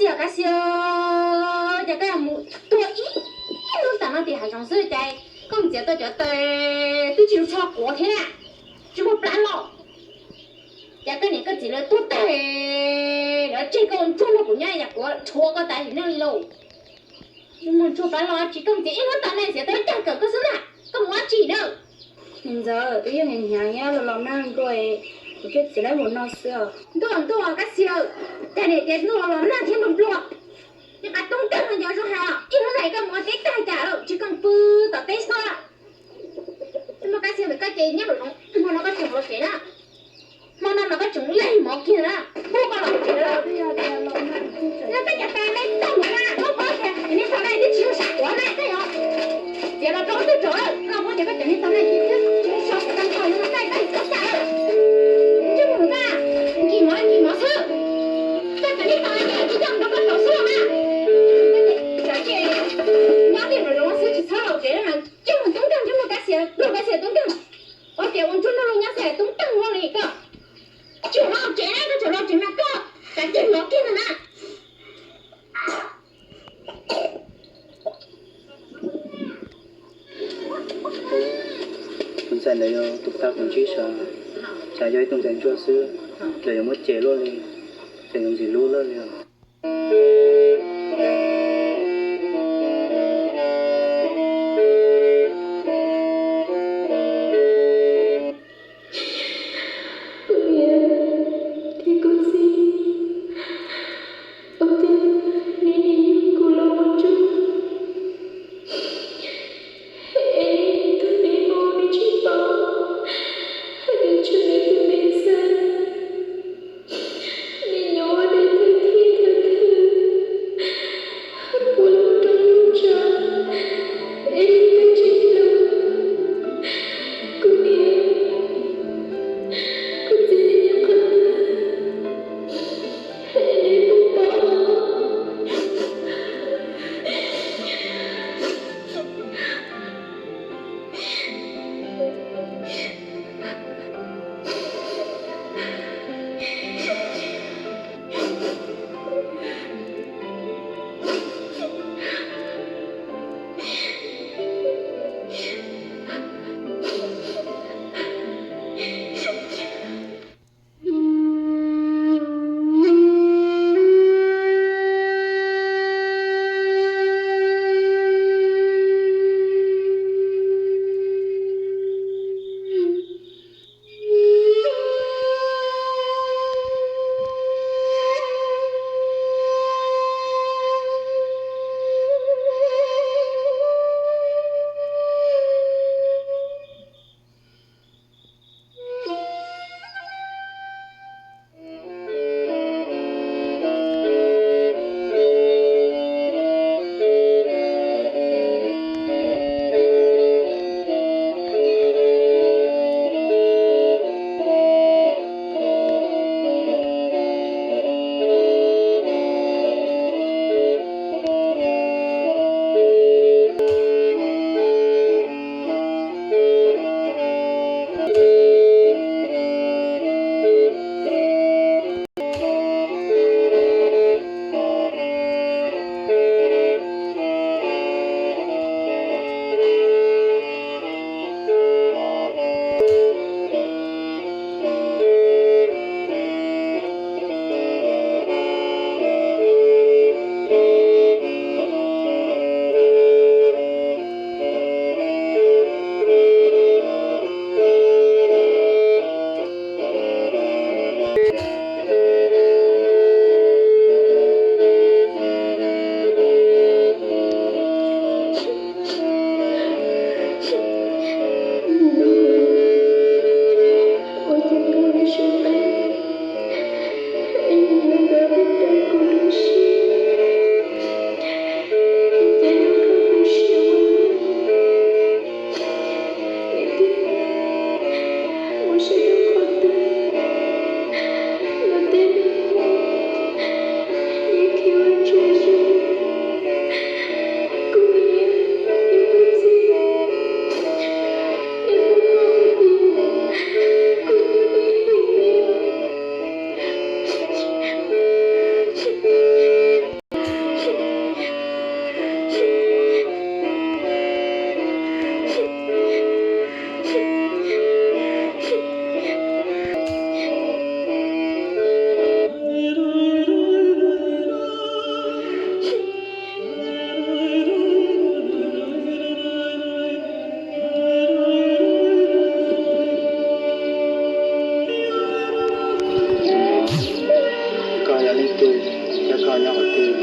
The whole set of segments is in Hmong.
Xiv Kab Xia, ces koj yuav mus tuag ib hnub tas no tim hav zoov xwb ces koj mus txiav tau cov taws twb tsis tshua quav thiab na, tsis muaj plab los. Ces koj niam koj txiv lawv tuag tag, lawv tseg koj ua ntsuag nrog kuv nyob, yam kuv rhuav koj tas sim neej li lauj. Tsis muaj ntsuag plab los tsis, koj mus txiav ib hnub tas no txiav tau ib tag kawm koj xwb na, koj mus ua dab tsi na? Niam ntxawm, twb yog niam hnyav nyob los los nag nkaus, kuv thiaj txiav lawm mus no xwb os. Ntuj ntuj Kab Xia, cas niam tias ntuj los los nag thiab npluag npluag, niam qab tub nkeeg no nco zoo hais os, ib hnub no koj mus ua teb tag cas lawm tsis koj pw tom teb xwb. Tsis muaj Kab Xia ntawm koj ces nyob lub zoov, hmo no koj tseem los tsev na. Hmo no mas koj tseem leeg mov kiag na, pub koj los tsev lawm. Yog koj cov tais me tag mus na, koj paub tias nej tau dai twb tsis yog sab quav na, koj yog tias los rau twg rau lawm, koj paub tias koj cov nej tau dai twb tsis yog sab quav tag nrho, yog dai koj tsis txhob xav lawm. Ntsej muag koj, nkim mov nkim mov xwb. Koj cov nej tau dai ces tsis coj rau koj rau xwb na. Koj ces nyob tej nraum zoov xwb tsis txhob los tsev na. Ntsej muag tub nkeeg, ntsej muag Kab Xia, ntsej muag Kab Xia tub nkeeg. Ua tias ua ntsuag nrog luag nyob xwb tub nkeeg ua li koj. Tseem los tsev na, koj tseem los tsev mas koj tsam ceg mov kiag ntag na. Tus ntxhais ntawd yog tus tag kuv ntsib sav, cas yog ib tug ntxhais ntsuag xwb, cas yuav muaj cev luaj li, cas yuav ntxim hlub luaj li os. Kuv niam thiab kuv txiv, ua cas neb nim yug kuv los ua ntsuag, es neb tug neb mus neb tsis paub hais tias tshuav neb tus me ntxhais, neb nyob ua deb thwj thiab thwj thwj. Nyob qhov twg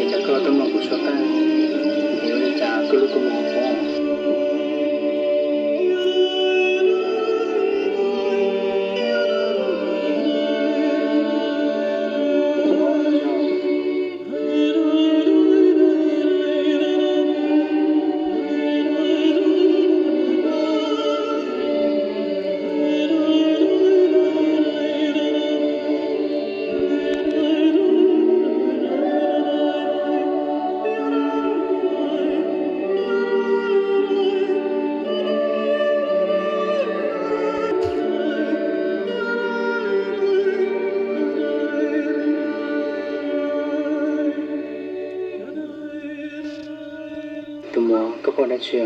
es cas koj tuaj muab kuv suav tag, es ua li cas koj lub kua muag poob? Tus muam, koj quaj dab tsi?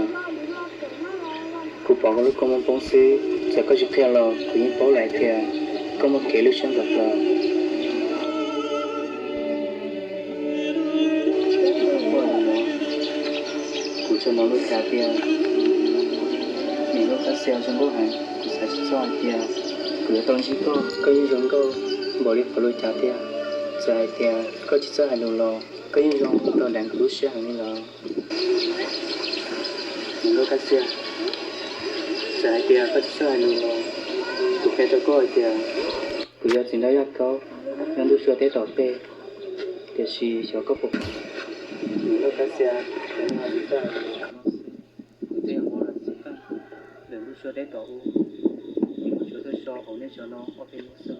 Kuv pom koj lub kua muag poob xwb, txawm koj tsis qhia los kuv yeej paub lawm hais tias koj muaj kev lwj siab ntxov plaws. Kuv tsuas hnov lus cas tias, niam nkauj Kab Xia zoo nkauj heev, kuv xav tsis txog hais tias kuv yuav tau ntsib koj. Koj yeej zoo nkauj npaum li qhov lus cas tiag. Txawm hais tias koj tsis txawj hais lus los koj yeej zoo tau deev kuv lub siab heev li lawm. Niam nkauj Kab Xia, txawm hais tias koj tsis txawj hais lus los kuv qhia rau koj hais tias kuv yog txiv nraug Yaj Kaub, nyob Ntuj Sua teb tom pej, tiam sis xyov koj puas, niam nkauj Kab Xia, kuv twb yuav mus los txog ntawm Ntuj Sua teb tom ub, es kuv tsuas tuaj so hauv nej cov no ob peb hnub xwb.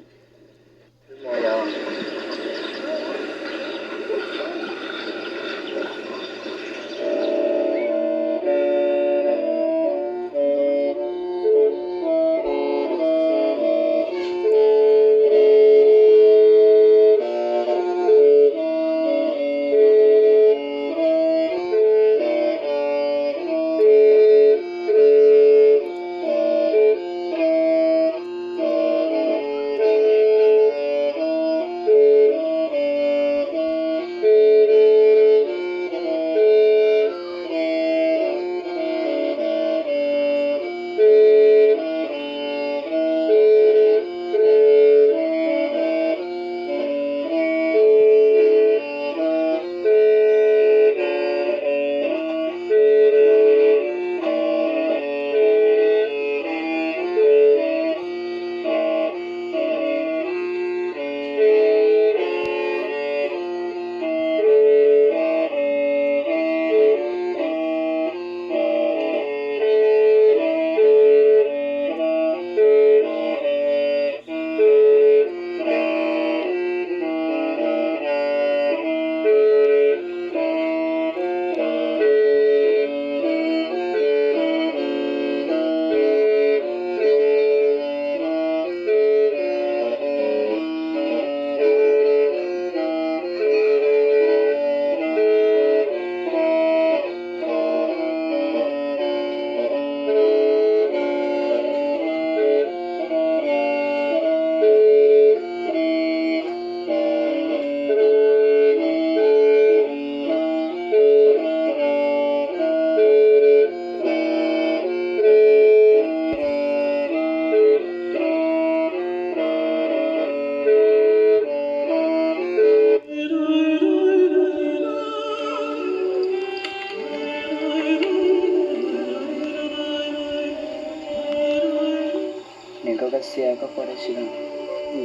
Niam nkauj Kab Xia, koj quaj dab tsi na?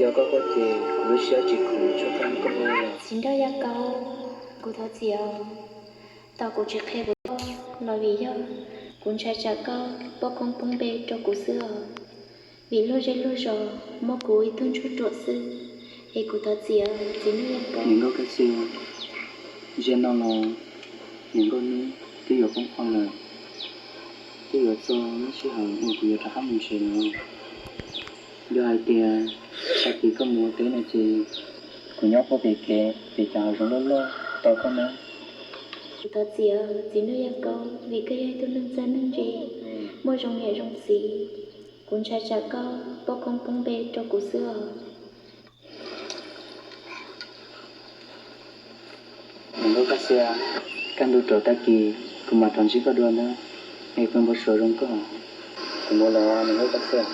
Yog koj quaj ces kuv lub siab tsis khov tshua tag koj. Txiv nraug Yaj Kaub, kuv thov txim os. Tos kuv tsis qhia kuv los vim yog kuv ntshai tsam koj poob koob poob npe rau kuv xwb os. Vim luag zej luag zos muab kuv ib tug ntsuag ruam xwb, es kuv thov txim os txiv nraug Yaj Kaub. Niam nkauj Kab Xia, zaum no los niam nkauj neb twb yuav poob qho lawm, twb yuav txog lub sij hawm uas kuv yuav rov qab mus tsev lawm. Yog hais tias tag kis koj mus ua teb no ces kuv nyob puag pem kev pem cov hav zoov loj loj tos koj na. Kuv thov txim os txiv nraug Yaj Kaub, vim koj yog ib tug neeg txawj neeg ntse, muaj zoo niam zoo txiv. Kuv ntshai tsam koj poob koob poob npe rau kuv xwb os. Niam nkauj Kab Xia, kaj ntug rau tag kis kuv mam rov ntsib koj dua na, es kuv npau suav zoo koj. Kuv mus lawm niam nkauj Kab Xia.